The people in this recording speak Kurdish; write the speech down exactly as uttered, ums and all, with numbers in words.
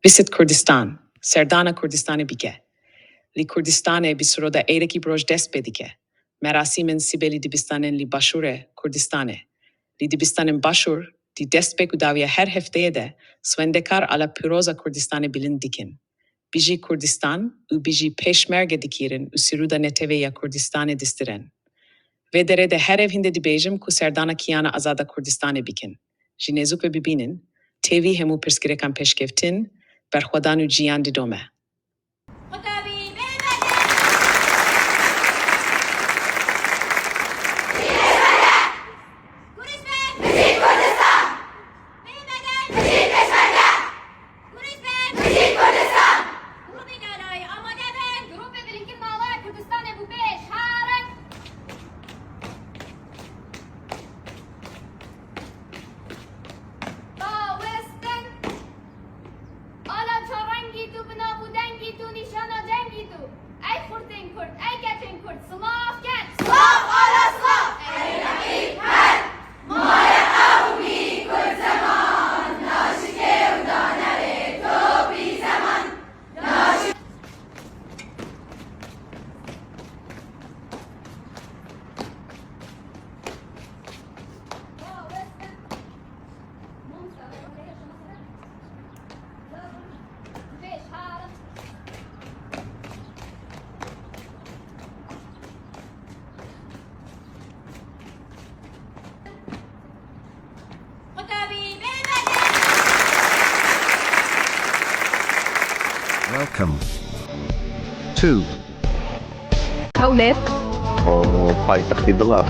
Visit Kurdistan, serdana Kurdistanê bike. Li Kurdistanê bi siroda êrekî bi roj dest pê dike. Merasîmên sibê li dibistanên li Başûrê Kurdistanê. Li dibistanên Başûr di destpêk û dawiya her hefteyê de swendekar ala pîroza Kurdistanê bilind dikin. Bijî Kurdistan û bijî Pêşmerge dikirin û siroda netewê ya Kurdistanê distirin. Vê derê de her ev hinde dibêjim ku serdana Kiyana Azada Kurdistanê bikin. Ji nêzûk ve bibînin, têvî hemû pirsgirêkan pêşkeftin, berxwedan û jiyan didome. Grûpê Lalay, amade bin! Grûpê Bilinkî Lalay Kurdistanê bû pêş, herin! Dawestin! Ala çarengî tu, bi nav û dengî tu, nîşana cengî tu. Ey xurtên Kurd, ey keçên Kurd, silav ket! Silav, ala silav! Ey Reqîb, her! Maya qewmî Kurd zeman, naşikê û danevê topî zeman. Naşik- Welcome to Hewlêr. Û paytextî dila.